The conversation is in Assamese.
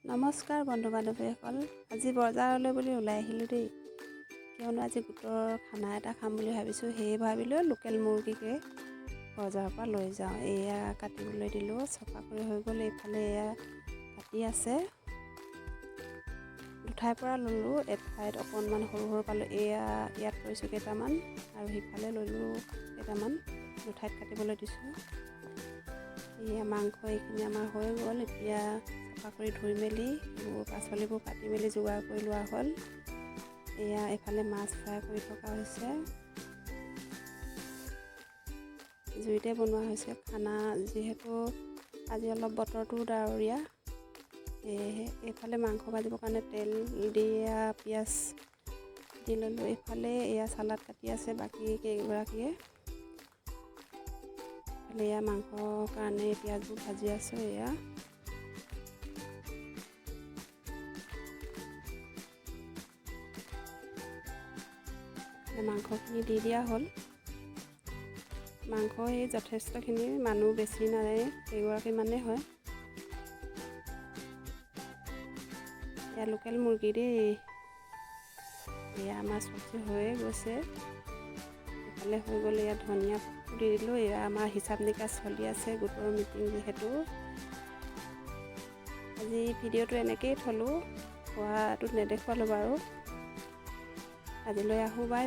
নমস্কাৰ বন্ধু বান্ধৱীসকল, আজি বজাৰলৈ বুলি ওলাই আহিলোঁ দেই। কিয়নো আজি গোটৰ খানা এটা খাম বুলি ভাবিছোঁ। সেয়ে ভাবিলোঁ লোকেল মুৰ্গীকে বজাৰৰ পৰা লৈ যাওঁ। এয়া কাটিবলৈ দিলোঁ, চফা কৰি হৈ গ'ল। এইফালে এয়া কাটি আছে। দুঠাইৰ পৰা ল'লোঁ, এঠাইত অকণমান সৰু সৰু পালোঁ। এয়া ইয়াত লৈছোঁ কেইটামান আৰু সিফালে ল'লোঁ কেইটামান। দুঠাইত কাটিবলৈ দিছোঁ। এয়া মাংস এইখিনি আমাৰ হৈ গ'ল। এতিয়া চাফা কৰি ধুই মেলি এইবোৰ পাচলিবোৰ কাটি মেলি যোগাৰ কৰি লোৱা হ'ল। এয়া এইফালে মাছ ফ্ৰাই কৰি থকা হৈছে। জুইতে বনোৱা হৈছে খানা, যিহেতু আজি অলপ বতৰটোও ডাৱৰীয়া, সেয়েহে। এইফালে মাংস ভাজিবৰ কাৰণে তেল দিয়া পিঁয়াজ দি ল'লোঁ। এইফালে এয়া চালাড কাটি আছে বাকী কেইগৰাকীয়ে। এইফালে এয়া মাংসৰ কাৰণে পিঁয়াজবোৰ ভাজি আছোঁ। এয়া মাংসখিনি দি দিয়া হ'ল। মাংস এই যথেষ্টখিনি, মানুহ বেছি নাই, কেইগৰাকীমানেই হয়। এয়া লোকেল মুৰ্গী দেই। এয়া আমাৰ চব্জি হৈয়ে গৈছে। এইফালে হৈ গ'ল। এয়া ধনিয়া দি দিলোঁ। এয়া আমাৰ হিচাপ নিকাচ চলি আছে, গোটৰ মিটিং যিহেতু। আজি ভিডিঅ'টো এনেকৈয়ে থ'লোঁ, খোৱাটোত নেদেখুৱালোঁ বাৰু। আজিলৈ আহোঁ, বাই।